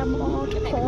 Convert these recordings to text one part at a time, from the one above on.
ລຳໂອທຸກຄົນ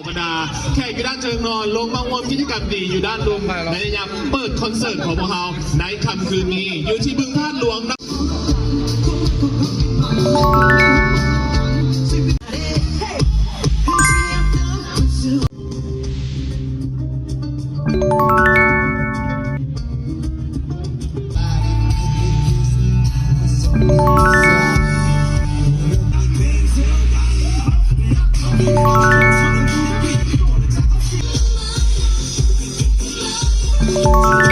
ບັນດາແຂກຢູ່ດ້ານເທິງນອນ ລົງມາຮ່ວມກິດຈະກຳດີຢູ່ດ້ານລຸ່ມ ໃນຍາມເປີດຄອນເສີດຂອງພວກເຮົາໃນຄ່ຳຄືນນີ້ ຢູ່ທີ່ບຶງທາດຫຼວງ. ເ